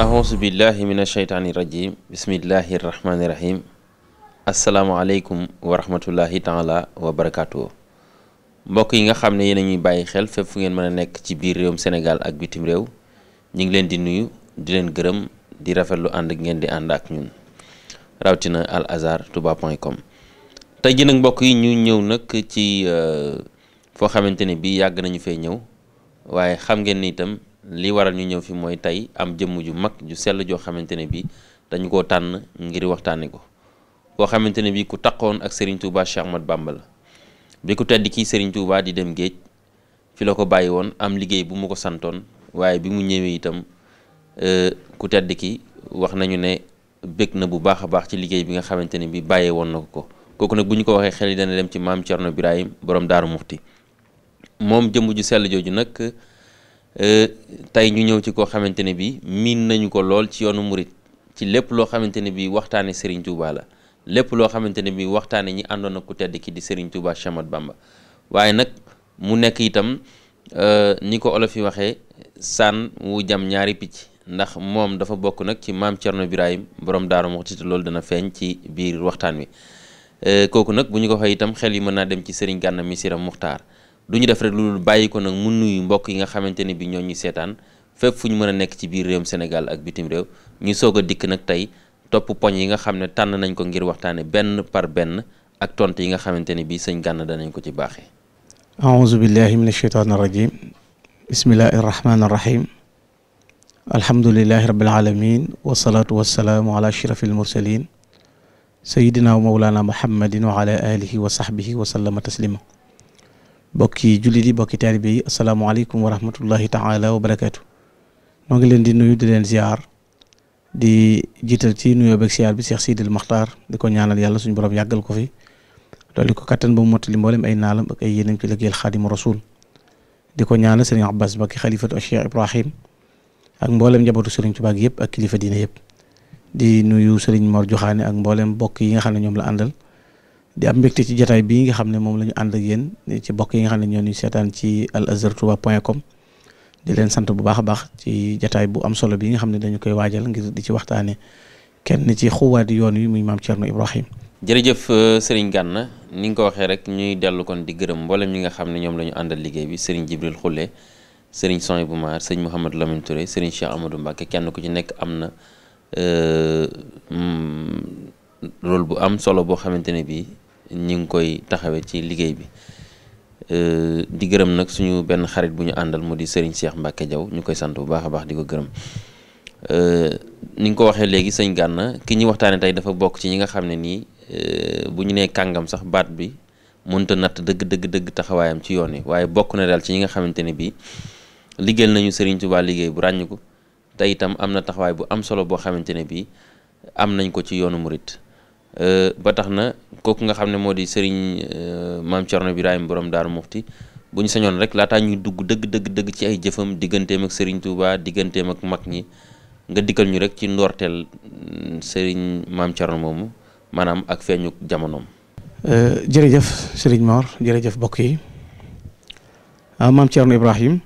ahousu billahi min asheytaani rajim bismillahi rahmaani rahim asalaamualeykum wa rahmatullahi taala wa barakatuhu mbokk yi nga xam ne yéen a ñuy bàyyi xel fépp fu ngeen mën a nekk ci biir réewum Sénégal ak bitim réew ñu ngi leen di nuyu di leen gërëm di rafetlu ànd ngeen di ànd ak ñun rawatina al azhar touba.com tey ji nag mbokk yi ñu ñëw nag ci foo xamante ne bii yàgg nañu fee ñëw waaye xam ngeen ni itam li waral ñu ñëw fi mooy tey am jëmm ju mag ju sell joo xamante ne bii dañu koo tànn ngir waxtaane ko koo xamante ne bii ku taqoon ak Serigne Touba Cheikh Ahmadou Bamba la bi ku tedd kii Serigne Touba di dem géej fi la ko bàyyi woon am liggéey bu mu ko santoon waaye bi mu ñëwee itam ku tedd ki wax nañu ne bëgg na bu baax a baax ci liggéey bi nga xamante ne bii bàyyee woon na ko kooku nag bu ñu ko waxee xel yi dana dem ci maam Thierno Birahim borom Daaru Muxti moom jëmm ju sell jooju nag tey ñu ñëw ci koo xamante ne bii miin nañu ko lool ci yoonu murit ci lépp loo xamante ne bii waxtaane Serigne Touba la lépp loo xamante ne bii waxtaane ñi àndoon ak ku tedd ki di Serigne Touba Cheikh Ahmadou Bamba waaye nag mu nekk itam ni ko olof yi waxee sànn wu jam ñaari picc ndax moom dafa bokk nag ci maam Thierno Birahim borom Daaru Muxti te loolu dana feeñ ci biir waxtaan wi kooku nag bu ñu ko waxee itam xel yi mën naa dem ci Serigne Gana Messere Muxtaar du ñu def rek lu bàyyi ko nag mu nuyu mbokk yi nga xamante ne bi ñoo ñu seetaan fépp fu ñu mën a nekk ci biir réewum Sénégal ak bitim réew ñu soog a dikk nag tey topp poñ yi nga xam ne tànn nañ ko ngir waxtaane benn par benn ak tontu yi nga xamante ne bi sëñ Gana danañ ko ci baaxee. aouzu billahi min asheytaani rajim bismillahi rahmaani rahim alhamdulilahi rabbil alamin wasalaatu wasalaamu ala ashrafil mursalin sayidina wa mawlana muhammadin wa ala alihi wa sahbihi wa sallama taslima bokki jullit yi bokki taalibe yi asalaamaaleykum wa rahmatullahi taala wa barakaatu noo ngi leen di nuyu di leen ziar di jiital ci nuyoo beeg ziar bi Cheikh Sidil Maxtaar di ko ñaanal yàlla suñu borom yàggal ko fi dolli ko kattan ba mu mottali mboolem ay naalam ak ay yéenam ci liggéeyal Xaadimu Rasuul di ko ñaanal Serigne Abbas Mbacké xalifatu Cheikh Ibrahim ak mboolem njabootu Serigne Touba yëpp ak kilifa diine yëpp di nuyu Serigne Mor Joxaane ak mboolem bokk yi nga xam ne ñoom la àndal. di am mbégte ci jataay bii nga xam ne moom la ñu ànd ak yéen ci bokk yi nga xam ne ñoo ñu seetaan ci al azhar touba.com di leen sant bu baax a baax ci jataay bu am solo bi nga xam ne dañu koy waajal ngir di ci waxtaane kenn ci xuwaati yoon wi muy maam Thierno Ibrahim. jërëjëf Serigne Gana ni nga ko waxee rek ñuy dellu kon di gërëm mboolem ñi nga xam ne ñoom la ñu àndal liggéey bi Serigne Jibril Khoule Serigne Sohaibou Mar Serigne Mouhamadou Lamine Touré Serigne Cheikh Amadou Mbacké kenn ku ci nekk am na rôle bu am solo boo xamante ne bii ñu ngi koy taxawee ci liggéey bi di gërëm nag suñu benn xarit bu ñu àndal mu di Serigne Cheikh Mbacké Diaw ñu koy sant bu baax a baax di ko gërëm ni nga ko waxee léegi sëñ Gana ki ñuy waxtaane tey dafa bokk ci ñi nga xam ne nii bu ñu nee kàngam sax baat bi mënta natt dëgg taxawaayam ci yoon wi waaye bokk na daal ci ñi nga xamante ne bii liggéeyal nañu Serigne Touba liggéey bu ràññiku te itam am na taxawaay bu am solo boo xamante ne bii am nañ ko ci yoonu murit ba tax na kooku nga xam ne moo di Serigne maam Thierno Birahim borom Daaru Muxti bu ñu sañoon rek laataa ñuy dugg dëgg ci ay jëfam digganteem ak Serigne Touba digganteem ak mag ñi nga dikkal ñu rek ci ndoorteel Serigne maam Thierno moomu maanaam ak feeñu jamonoom. jërëjëf Serigne Mor jërëjëf mbokk yi maam Thierno Ibrahim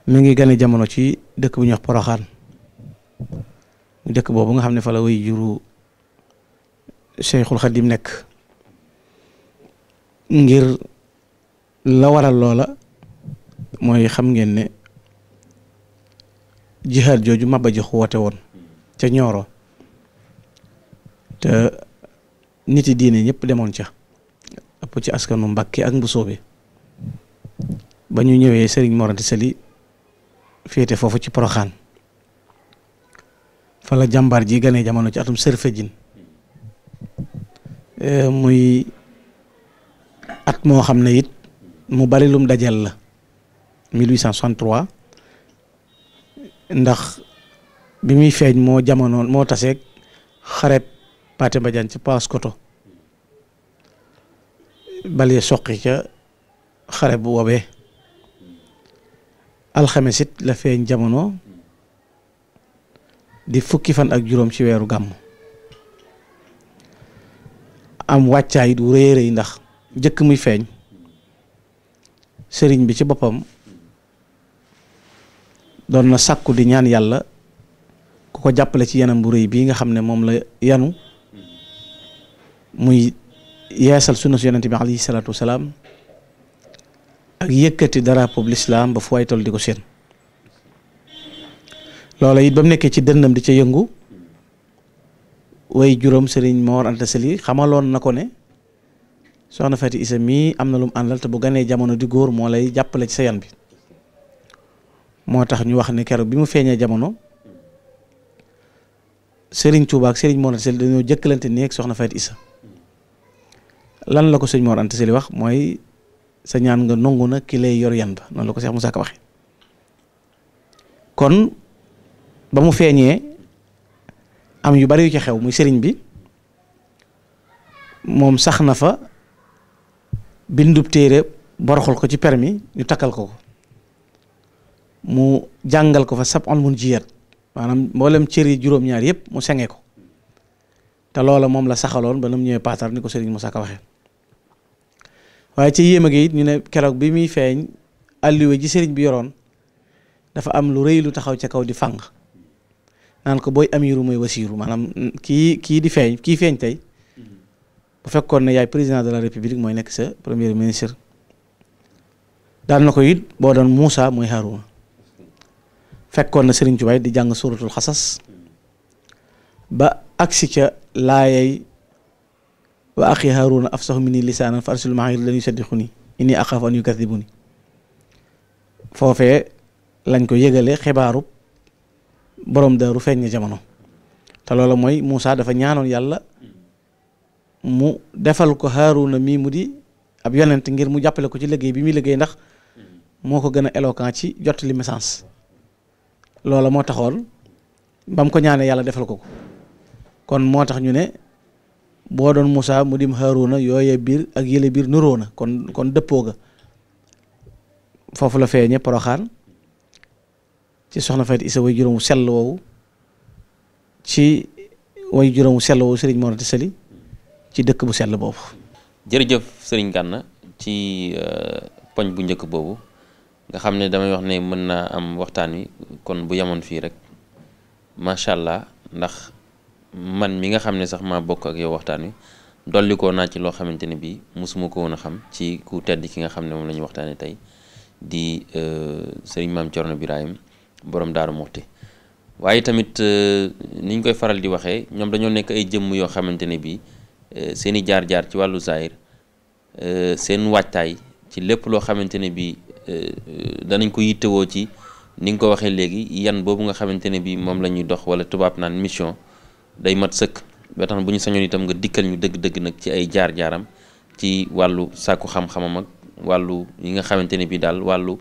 mi ngi gane jamono ci dëkk bu ñuy wax Poroxaan dëkk boobu nga xam ne fa la way juru Cheikhul Khadim nekk ngir la waral loola mooy xam ngeen ne jihaad jooju Maba Jaxu woote woon ca Ñooro te nit yi diine ñëpp demoon ca ëpp ci askanu Mbàkke ak Mbusoobe ba ñu ñëwee Serigne Mor Anta Sali féete foofu ci Poroxaan fa la jàmbaar ji ganee jamono ci atum Sërfejin muy at moo xam ne it mu bari lum dajal la 1863 ndax bi muy feeñ moo jamono moo taseeg xareb Pathé Badiane ci Paoskoto balee soqi ca xare bu woobee alxames it la feeñ jamono di fukki fan ak juróom ci weeru gàmm am wàccaay du rëy rëy ndax jëkk muy feeñ sëriñ bi ci boppam doon na sàkku di ñaan yàlla ko jàppale ci yanam bu rëy bii nga xam ne moom la yanu muy yeesal sunna su yonente bi alayhi salaatu wasalaam ak yëkkati drapeau l'islam ba fu waay toll di ko seen loola it ba mu nekkee ci dënnam di ca yëngu way juróom Sëriñ Mor Anta Sali xamaloon na ko ne soxna Faty Issa mii am na lu mu àndal te bu ganee jamono di góor moo lay jàppale ci sa yan bi moo tax ñu wax ne keroog bi mu feeñee jamono Sëriñ Tuubaa ak Sëriñ Mor Anta Sali dañoo jëkkalante néeg soxna Faty Issa lan la ko Sëriñ Mor Anta Sali wax mooy sa ñaan nga nongu na ki lay yor yan ba noonu la ko Seex Musaa Ka waxe kon ba mu feeñee am yu bari yu ci xew muy sëriñ bi moom sax na fa bindub téere boroxal ko ci permis ñu takkal ko mu jàngal ko fa sab'ul munjiyaat maanaam mboolem cëri juróom-ñaar yëpp mu senge ko te loola moom la saxaloon ba nam ñëwee paatar ni ko sëriñ Musaa Ka waxee waaye ci yéema gi it ñu ne keroog bi muy feeñ alluwe ji sëriñ bi yoroon dafa am lu rëy lu taxaw ca kaw di fang naan ko booy amiru mooy wasiiru maanaam kii di feeñ kii feeñ tey bu fekkoon ne yaay président de la république mooy nekk sa premier ministre daal na ko it boo doon Muusa mooy Haaruna fekkoon na Sëriñ Tuubaa di jàng suuratul xasas ba agsi ca laayay wa axi Haaruna afsahu minni lisaanan fa arsilhu ma'iya lan yusaddiquni inni axaafu an yukadibuni foofee lañ ko yëgale xibaaru borom daaru feeñ na jamono te loola mooy Muusa dafa ñaanoon yàlla mu defal ko Haaruna mii mu di ab yonent ngir mu jàppale ko ci liggéey bi muy liggéey ndax moo ko gën a éloquent ci jottali message loola moo taxoon ba mu ko ñaanee yàlla defal ko kon moo tax ñu ne boo doon Muusa mu dim Haaruna yooye biir ak yële biir nuroo na kon dëppoo ga foofu la feeñe Poroxaan ci soxna Faty Issa way juróomu sell woowu ci way juróomu sell woowu Sëriñ Mor Anta Sali ci dëkk bu sell boobu. jërëjëf Sëriñ Gana ci poñ bu njëkk boobu nga xam ne damay wax ne mën naa am waxtaan wi kon bu yemoon fii rek macha allah ndax man mi nga xam ne sax maa bokk ak yow waxtaan wi dolli koo naa ci loo xamante ne bii mosuma ko woon a xam ci ku tedd ki nga xam ne moom la ñu waxtaanee tey di Sëriñ Maam Cerno Birahim borom Daaru Muxti waaye tamit niñ koy faral di waxee ñoom dañoo nekk ay jëmm yoo xamante ne bii seen i jaar-jaar ci wàllu zahir seen waajtaay ci lépp loo xamante ne bii danañ ko yittewoo ci ni nga ko waxee léegi yan boobu nga xamante ne bii moom la ñuy dox wala tubaab naan mission day mat sëkk ba tax bu ñu sañoon itam nga dikkal ñu dëgg-dëgg nag ci ay jaar-jaaram ci wàllu sàkku xam-xamam ak wàllu yi nga xamante ne bii daal wàllu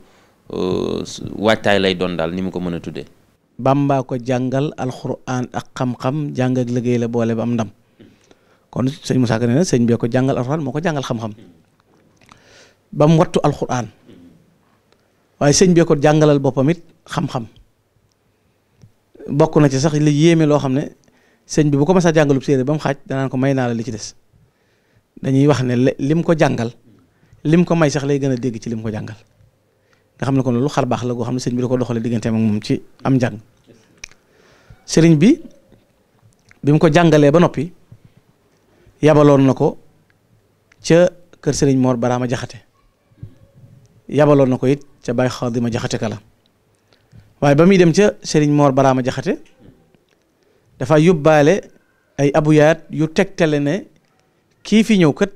waajtaay lay doon daal ni mu ko mën a tuddee. Bàmbaa ko jàngal alxuraan ak xam-xam jàng ak liggéey la boole ba am ndam kon sëñ Musaa Ka nee na sëñ bee ko jàngal alxuraan moo ko jàngal xam-xam ba mu wattu alxuraan waaye sëñ bee ko jàngalal boppam it xam-xam bokk na ci sax li yéeme loo xam ne sëñ bi bu ko mas a jàngalub séeréer ba mu xaaj danaan ko may naa la li ci des dañuy wax ne lim ko jàngal lim ko may sax lay gën a dégg ci lim ko jàngal nga xam ne kon loolu xar baax la goo xam ne sëñ bi da ko doxalee digganteem ak moom ci am njàng sëriñ bi mu ko jàngalee ba noppi yabaloon na ko ca kër sëriñ Mor Baraama Jaxate yabaloon na ko it ca Baay Xaadima Jaxate Kala waaye ba muy dem ca sëriñ Mor Baraama Jaxate dafa yóbbaale ay abuyaat yu tegtale ne kii fi ñëw kat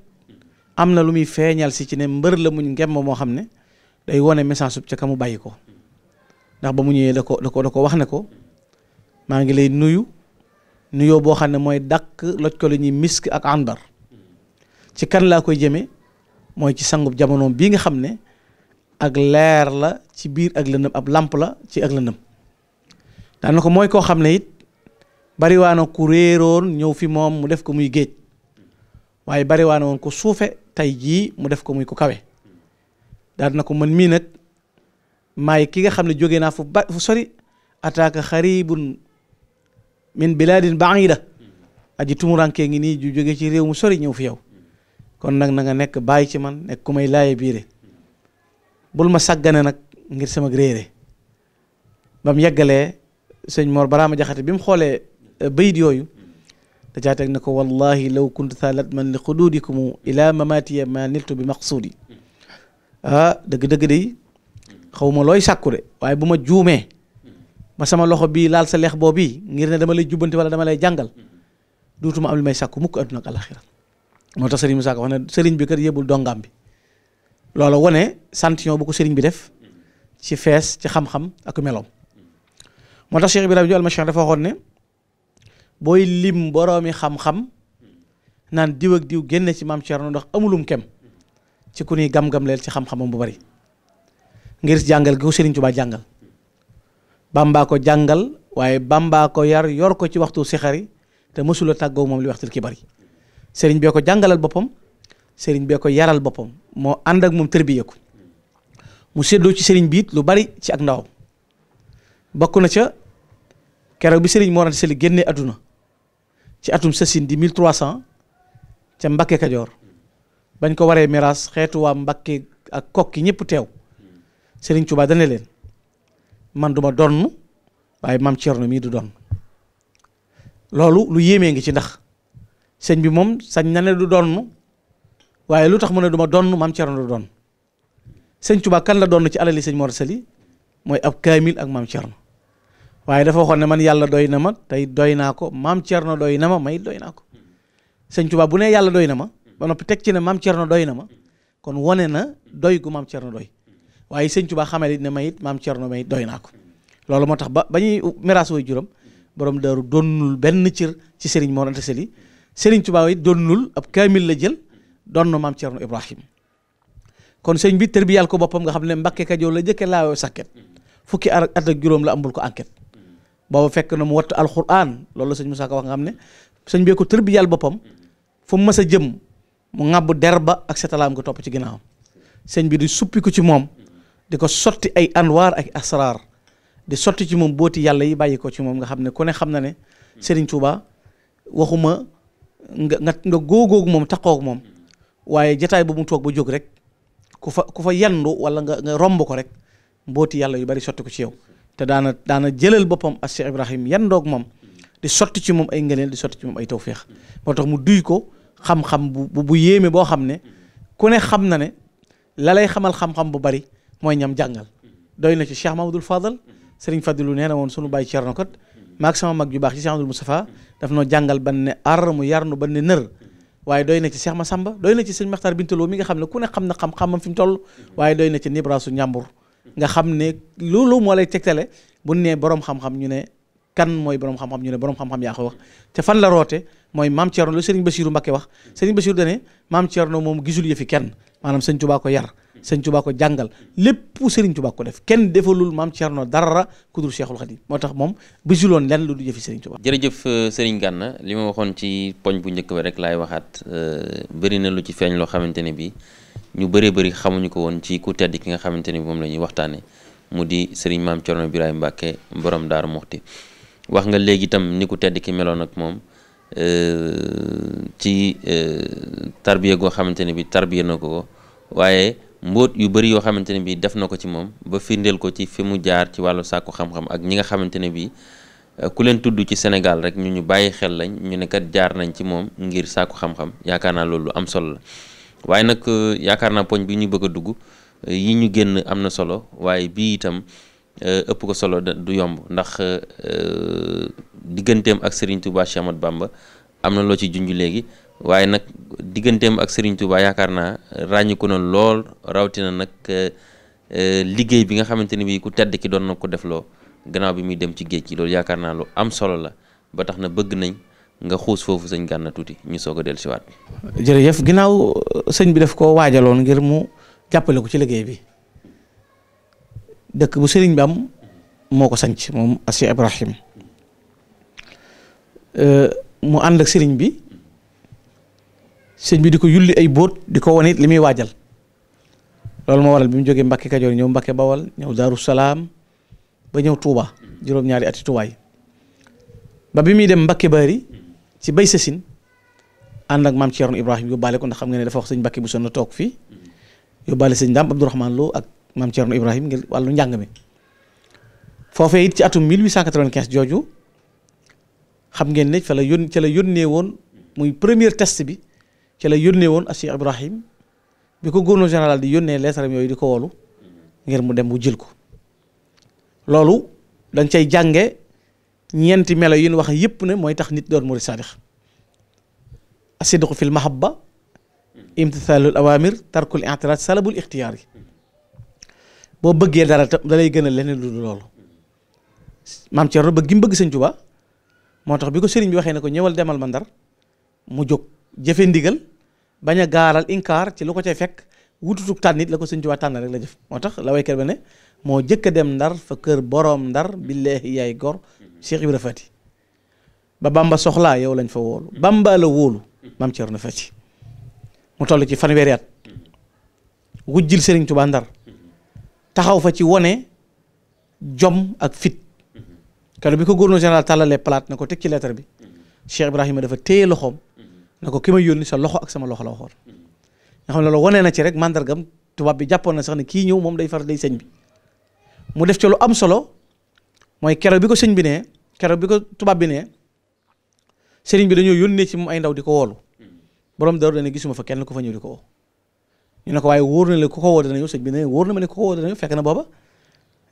am na lu muy feeñal si ci ne mbër la muñ ngemm moo xam ne day wone message sub ca ka mu bàyyi ko ndax ba mu ñëwee da ko wax ne ko maa ngi lay nuyoo boo xam ne mooy dàq loj ko la ñuy misk ak anbar ci kan laa koy jëme mooy ci sangub jamonoom bii nga xam ne ak leer la ci biir ak lëndëm ab làmp la ci ak lëndëm daan na ko mooy koo xam ne it bariwaana ku réeroon ñëw fi moom mu def ko muy géej waaye bariwaana woon ko suufe tey jii mu def ko muy ku kawe daal na ko man mii nag maay ki nga xam ne jóge naa fu sori ataaka xaribun min biladin baida aji tumurankee ngi nii ju jóge ci réew mu sori ñëw fi yow kon nag na nga nekk bàyyi ci man nekk ku may laaye biire bul ma sàggane nag ngir sama réere ba mu yeggalee sëñ Mor Baraama Jaxate bi mu xoolee bayit yooyu da caa teg na ko wallahi law kuntu thalat man li xuduudikum ila mamatiya ma niltu bi maqsuudi dëgg-dëgg day xaw ma looy sàkku de waaye bu ma juumee ba sama loxo bii laal sa leex boobu ngir ne dama lay jubbanti wala dama lay jàngal duutuma am li may sàkku mukk adduna ak alaxira moo tax sëriñ Musaa Ka wax ne sëriñ bi kat yëbul dongaam bi loolu wane sanction bu ko sëriñ bi def ci fees ci xam-xam ak meloom moo tax Cheikh Ibrahima Diop Almashari dafa waxoon ne booy lim boroomi xam-xam naan diw ak diw génne ci maam Thierno ndax amulum kem ci ku ñuy gam-gam leel ci xam-xamam bu bari ngir jàngal gi ko Sëriñ Tuubaa jàngal Bàmbaa ko jàngal waaye Bàmbaa ko yar yor ko ci waxtu sixari te mësula tàggoo moom li waxtul ki bari sëriñ bee ko jàngalal boppam sëriñ bee ko yaral boppam moo ànd ak moom tërbiye ko mu séddoo ci sëriñ bi it lu bari ci ak ndawam bokk na ca keroog bi sëriñ Mor Anta Sali génnee adduna ci atum sësin di 1300 ca Mbakke Kajoor bañ ko waree miraas xeetu waa Mbakke ak kokki ñëpp teew sëriñ Tuubaa dane leen man duma donn waaye maam Thierno mii du donn loolu lu yéemee ngi ci ndax sëñ bi moom sañ na ne du donn waaye lu tax mu ne duma donn maam Thierno du donn sëñ Tuubaa kan la donn ci alali sëñ Mor Anta Sali mooy ab kaamil ak maam Thierno waaye dafa waxoon ne man yàlla doy na ma tey doy naa ko maam Thierno doy na ma may doy naa ko sëñ Tuubaa bu ne yàlla doy na ma ba noppi teg ci ne maam Thierno doy na ma kon wane na doy gu maam Thierno doy waaye sëñ Tuubaa xamal it ne may it maam Thierno may doy naa ko loolu moo tax ba ñuy miraas way juróom borom daaru donnul benn cër ci Serigne Mor Anta Sali Serigne Touba it donnul ab kaamil la jël donn maam Thierno Ibrahim kon sëñ bi tërbiyal ko boppam nga xam ne Mbakke Kajoor la jëkke laawoo sàkket fukki at ak juróom la ambul ko enquête booba fekk na mu wattu alquran loolu la sëñ Musaa Ka wax nga xam ne sëñ bee ko tërbiyal boppam fu mu mës a jëm mu ŋàbb der ba ak setalaam nga topp ci ginnaawam sëñ bi di suppi ko ci moom di ko sotti ay anwaar ak asraar di sotti ci moom booti yàlla yi bàyyi ko ci moom nga xam ne ku ne xam na ne Serigne Touba waxuma nga góogóog moom taqoog moom waaye jataay bu mu toog ba jóg rek ku fa yandu wala nga romb ko rek mbooti yàlla yu bari sotti ko ci yow te daana jëlal boppam ak Cheikh Ibrahim yandoog moom di sotti ci moom ay ngëneel di sotti ci moom ay tawféex moo tax mu duy ko xam-xam bu yéeme boo xam ne ku ne xam na ne la lay xamal xam-xam bu bari mooy ñam jàngal doy na ci Cheikh Mamadou Fadal Serigne Fadilu nee na woon sunu bàyyi Cerno kat maag sama mag ju baax ci Cheikh Amadou Moustapha daf noo jàngal ban ne ar mu yar nu ban ne nër waaye doy na ci Cheikh Massamba doy na ci sëñ Maxtaar Bintaloo mi nga xam ne ku ne xam na xam-xamam fi mu toll waaye doy na ci Nibraasu Njàmbur nga xam ne loolu moo lay tegtale bu ne borom xam-xam ñu ne kan mooy borom xam-xam ñu ne borom xam-xam yaa ko wax te fan la roote mooy maam Thierno lu Serigne Bassirou Mbacké wax Serigne Bassirou dane maam Thierno moom gisul yëfi kenn maanaam sëñ Tuubaa ko yar sëñ Tuubaa ko jàngal lépp Serigne Tuubaa ko def kenn defalul maam Thierno dara ku dul Cheikhul Khadim moo tax moom bisuloon lenn lu du jëfi Serigne Tuubaa. jërëjëf Serigne Gana li ma waxoon ci poñ bu njëkk ba rek laay waxaat bëri na lu ci feeñ loo xamante ne bi ñu bëree bëri xamuñu ko woon ci ku tedd ki nga xamante ne bi moom la ñuy waxtaane mu di Serigne maam Thierno Birahim Mbacké borom Daaru Muxti wax nga léegi itam ni ku tedd ki meloon ak moom ci tarbiya goo xamante ne bi tarbiya na ko waaye mbóot yu bëri yoo xamante ne bi def na ko ci moom ba firndeel ko ci fi mu jaar ci wàllu sàkku xam-xam ak ñi nga xamante ne bi ku leen tudd ci Sénégal rek ñu bàyyi xel lañ ñu ne kat jaar nañ ci moom ngir sàkku xam-xam yaakaar naa loolu am solo la waaye nag yaakaar naa poñ bi ñu bëgg a dugg yi ñu génn am na solo waaye bii itam ëpp ko solo du yomb ndax digganteem ak Serigne Touba Cheikh Ahmadou Bamba am na loo ci junj léegi waaye nag digganteem ak Serigne Touba yaakaar naa ràññiku na lool rawatina nag liggéey bi nga xamante ne bii ku tedd ki doon na ko defloo gannaaw bi muy dem ci géej gi loolu yaakaar naa lu am solo la ba tax na bëgg nañ nga xuus foofu sëñ Gana tuuti ñu soog a dellusiwaat. jërëjëf ginnaaw sëñ bi daf ko waajaloon ngir mu jàppale ko ci liggéey bi. dëkk bu sëriñ bi am moo ko sanc moom Cheikh Ibrahim mu ànd ak sëriñ bi di ko yulli ay bóot di ko wane it li muy waajal loolu moo waral bi mu jógee Mbakke Kajoor ñëw Mbakke Bawal ñëw Daaru Salaam ba ñëw Touba juróom-ñaari ati tuwaay ba bi muy dem Mbakke Bari ci bay sasin ànd ak maam Thierno Ibrahim yóbbaale ko ndax xam nga ne dafa wax sëñ Mbakke bu sonn toog fii yóbbaale sëñ Daam Abdourahmane Lo ak maam Thierno Ibrahim ngir wàllu njàng mi foofee it ci atum 1895 jooju xam ngeen ne ca la yónnee woon muy premier test bi ca la yónnee woon ak Cheikh Ibrahim bi ko gouverneur général di yónnee leetaram yooyu di ko woolu ngir mu dem mu jël ko. loolu dañ cay jànge ñeenti melo yi ñu wax yépp ne mooy tax nit doon murid saadix: asidqu fil mahabba, imtithaalul awamir, tarkul i'tiraad, salabul ixtiyaar yi. boo bëggee dara tam da lay gën a leneen lu loolu. maam Thierno bëgg gi mu bëgg sëñ Tuubaa moo tax bi ko sëriñ bi waxee ne ko ñëwal demal ma Ndar mu jóg jëfe ndigal bañ a gaaral inkaar ci lu ko cay fekk wututug tànnit la ko sëñ Tuubaa tànn rek la jëf. moo tax la waykat ba ne moo jëkk a dem Ndar fa kër boroom Ndar billaahi yaay gor Cheikh Ibra Fati ba Bamba soxlaa yow lañ fa wóolu Bamba la wóolu maam Thierno Fati mu toll ci fanweeri at wujjil sëriñ Tuubaa Ndar taxaw fa ci wone jom ak fit. keroog bi ko gouverneur général tàllalee plate na ko teg ci lettre bi Cheikh Ibrahima dafa téye loxoom na ko ki ma yónni sa loxo ak sama loxo la waxoon. nga xam ne loolu wane na ci rek mandargam tubaab bi jàppoon na sax ne kii ñëw moom day sëñ bi. mu def ci lu am solo mooy keroog bi ko sëñ bi nee keroog bi ko tubaab bi nee sëriñ bi dañoo yónnee ci moom ay ndaw di ko woolu borom Daaru dana gisuma fa kenn ku fa ñëw di ko woo. ñu ne ko waaye wóor na le ku ko woo dana ñëw sëñ bi ne wóor na ma ne ku ko woo dana ñëw fekk na booba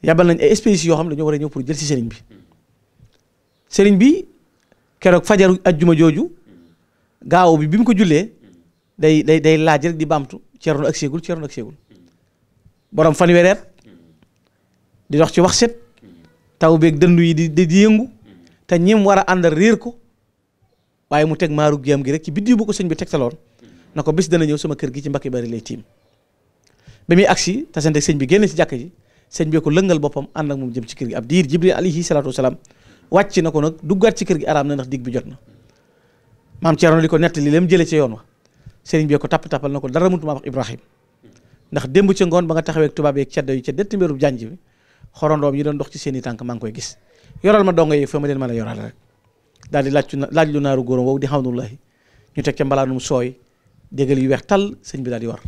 yabal nañ ay espèces yoo xam ne dañoo war a ñëw pour jël si sëriñ bi keroog fajaru ajjuma jooju gaaw bi mu ko jullee day laaj rek di baamtu Ceerno ak séegul borom fanweeri at di dox ci wax set taw beeg dëndu yi di yëngu te ñim war a àndal réer ko waaye mu teg maaru giyam gi rek ci biddiw bu ko sëñ bi tegtaloon na ko bés dana ñëw sama kër gi ci Mbàkke Bari lay tiim. ba muy agsi tasante sëñ bi génn ci jàkk ji sëñ bi ko lëngal boppam ànd ak moom jëm ci kër gi ab diir Jibril alayhi salaatu wasalaam wàcc na ko nag duggaat ci kër gi araam na ndax digg bi jot na. maam Thierno di ko nettali lam jëlee ci yoon wa sëriñ bi ko tappal na ko dara mënut maa wax Ibrahim ndax démb ca ngoon ba nga taxawee ak tubaab yeeg ceddo yi ca detti mbéru jànj bi xorondoom yi doon dox ci seen i tànk maa ngi koy gis yoral ma dongo yi fa ma leen mën a yoral rek daal di laaj lu naaru góoram wow di xawnullahi ñu teg ca mbalaanum sooy déggal yu weex tal sëñ bi daal di war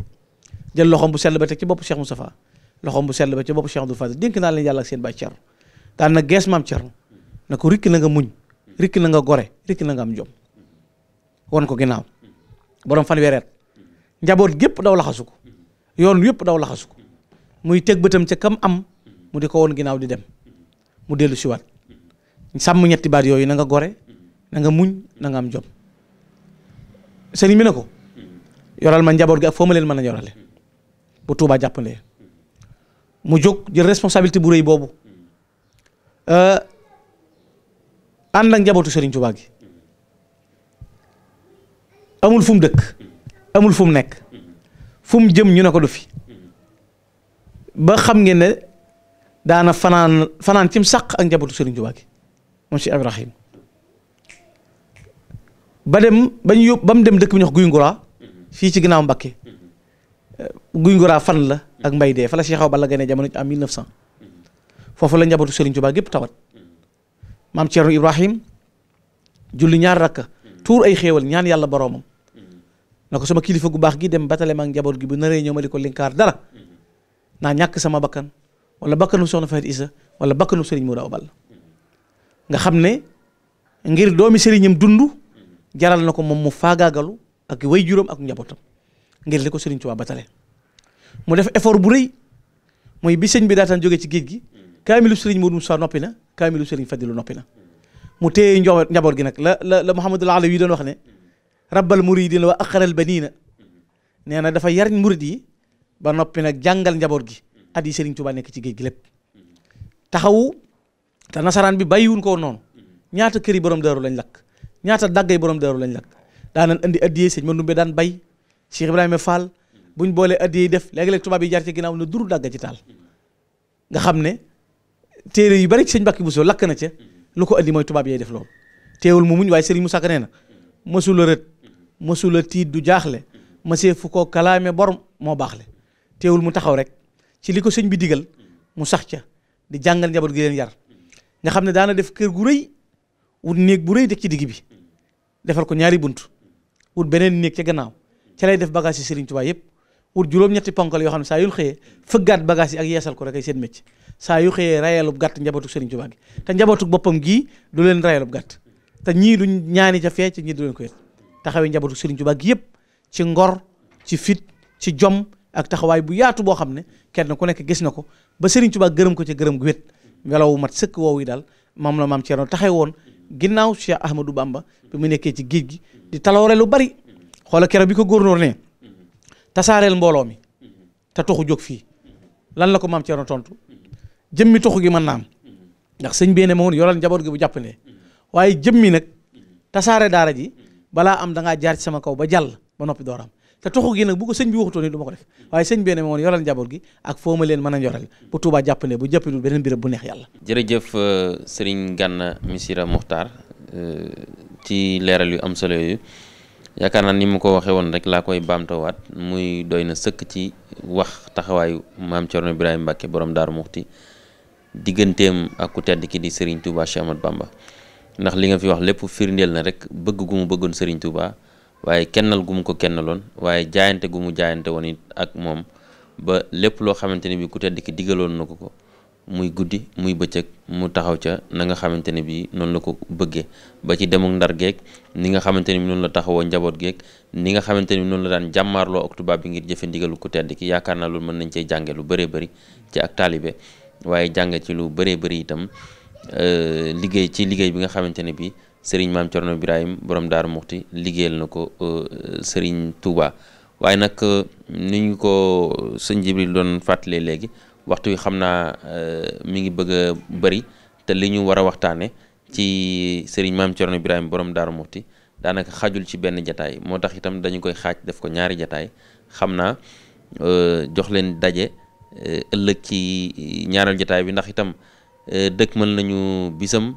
jël loxoom bu sell ba teg ci bopp Cheikh Moustapha loxoom bu sell ba ci bopp Cheikh Abdoul Fadil dénk naa leen yàlla ak seen baay Thierno daal na gees maam Thierno na ko rikk na nga muñ rikk na nga gore rikk na nga am jom won ko ginnaaw borom fanweeri at njaboot gépp daw laxasu ko yoon yëpp daw laxasu ko muy teg bëtam ca kam am mu di ko woon ginnaaw di dem mu dellu siwaat sàmm ñetti baat yooyu na nga gore na nga muñ na nga am jom sëriñ bi na ko yoral ma njaboot gi ak foo ma leen mën a yorale bu Tuubaa jàppalee mu jóg jël responsabilité bu rëy boobu ànd ak njabootu sëriñ Tuubaa gi amul fu mu dëkk amul fu mu nekk fu mu jëm ñu ne ko du fi ba xam ngeen ne daana fanaan cim sàq ak njabootu sëriñ Tuubaa gi moom si Ibrahim ba mu dem dëkk bi ñu wax Guy Ngura fii ci ginnaaw Mbakke Guy Ngura fan la ak mbay dee fa la Cheikh Awa Balla gane jamono en 1900 foofu la njabootu sëriñ Tuubaa gépp tawat maam Thierno Ibrahim julli ñaar rakka tuur ay xéewal ñaan yàlla boroomam na ko sama kilifa gu baax gi dem batale ma ak njaboot gi bu naree ñëw ma di ko linkaar dara naa ñàkk sama bakkan wala bakkanu soxna Fatou Issa wala bakkanu sëriñ Modou Awa Balla nga xam ne ngir doomi sëriñam dund jaral na ko moom mu faagaagalu ak way juróom ak njabootam ngir li ko sëriñ Tuubaa batale mu def effort bu rëy mooy bi sëñ bi daataan jógee ci géej gi kaamilu sëriñ Modou Moussa noppi na kaamilu sëriñ Fadilu noppi na mu téye njaboot gi nag la Muhammadul Alawi yi doon wax ne rabbal muridina wa aqaral banina nee na dafa yar murid yi ba noppi nag jàngal njaboot gi at yi sëriñ Tuubaa nekk ci géej gi lépp taxawu te nasaraan bi bàyyiwuñ ko noonu ñaata kër yi borom daaru lañ lakk ñaata daggay borom daaru lañ lakk daanan andi addiyee sëñ Mandumbe daan bay Cheikh Ibrahima Fall buñ boolee addiyee def léegi-léeg tubaab yi jaar ci ginnaaw na duru dagga ci taal nga xam ne téere yu bari ci sëñ Mbàkke Buso lakk na ca lu ko andi mooy tubaab yee def loolu teewul mu muñ waaye sëriñ Musaa Ka nee na mësula rët mësula tiit du jaaxle mësee fu ko kalaame borom moo baaxle teewul mu taxaw rek ci li ko sëñ bi digal mu sax ca di jàngal njaboot gi leen yar nga xam ne daana def kër gu rëy wut néeg bu rëy def ci digg bi defal ko ñaari bunt wut beneen néeg ca gannaaw ca lay def bagage yi sëriñ Tuubaa yëpp wut juróom-ñetti ponkal yoo xam ne saa yu xëyee fëggaat bagage yi ak yeesal ko rek ay seen mécc saa yu xëyee rayalub gàtt njabootu Serigne Touba gi te njabootu boppam gii du leen rayalub gàtt te ñii duñ ñaani ca fee ci ñii du leen ko yet taxawee njabootu Serigne Touba gi yëpp ci ngor ci fit ci jom ak taxawaay bu yaatu boo xam ne kenn ku nekk gis na ko ba Serigne Touba gërëm ko ci gërëm gu wét welawu mat sëkk woowu yi daal moom la maam Thierno taxaw woon ginnaaw Cheikh Ahmadou Bamba bi mu nekkee ci géej gi di taloore lu bari xoola keroog bi ko góornóor ne tasaareel mbooloo mi te toxu jóg fii lan la ko maam Thierno tontu jëmmi toxu gi mën naam ndax sëñ bee ne ma woon yoral njaboot gi bu jàppandee waaye jëmmi nag tasaare daara ji balaa am da ngaa jaar ci sama kaw ba jàll ba noppi dooram te toxu gi nag bu ko sëñ bi waxutoon ni du ma ko def waaye sëñ bee ne ma woon yoral njaboot gi ak foo ma leen mën a yoral bu Tuubaa jàppandee bu jàppandul beneen béréb bu neex yàlla. jërëjëf Serigne Gana Messere Mokhtar ci leeral yu am solo yooyu yaakaar naa ni ma ko waxee woon rek laa koy baamtawaat muy doy na sëkk ci wax taxawaayu maam Thierno Birahim Mbacke borom Daaru Muxti digganteem ak ku tedd ki di Serigne Touba Cheikh Ahmadou Bamba ndax li nga fi wax lépp firndeel na rek bëgg gu mu bëggoon Serigne Touba waaye kennal gu mu ko kennaloon waaye jaayante gu mu jaayante woon it ak moom ba lépp loo xamante ne bi ku tedd ki digaloon na ko muy guddi muy bëccëg mu taxaw ca na nga xamante ne bi noonu la ko bëggee ba ci demuk Ndar geeg ni nga xamante ne bi noonu la taxawoo njaboot geeg ni nga xamante ne bi noonu la daan jàmmaarloo ak tubaab bi ngir jëfe ndigalu ku tedd ki yaakaar naa loolu mën nañ cey jànge lu bëree bëri ci ak taalibe waaye jànge ci lu bëree bëri itam liggéey bi nga xamante ne bi Serigne Maam Thierno Birahim borom Daaru Muxti liggéeyal na ko Serigne Touba waaye nag ni ñu ko sëñ Jibril doon fàttalee léegi waxtu wi xam naa mi ngi bëgg a bëri te li ñu war a waxtaane ci Serigne Maam Thierno Birahim borom Daaru Muxti daanaka xajul ci benn jataay moo tax itam dañu koy xaaj def ko ñaari jataay xam naa jox leen daje ëllëg ci ñaareel jataay bi ndax itam dëkk mën nañu bisam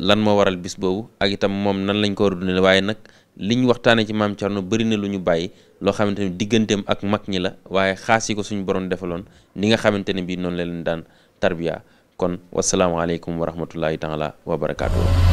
lan moo waral bis boobu ak itam moom nan lañ ko war a dundee waaye nag liñ waxtaanee ci maam Thierno bëri na lu ñu bàyyi loo xamante ne digganteem ak mag ñi la waaye xaas yi ko suñu borom defaloon ni nga xamante ne bii noonu la leen daan tarbiya kon wasalaamaaleykum wa rahmatullahi taala wa barakaatu.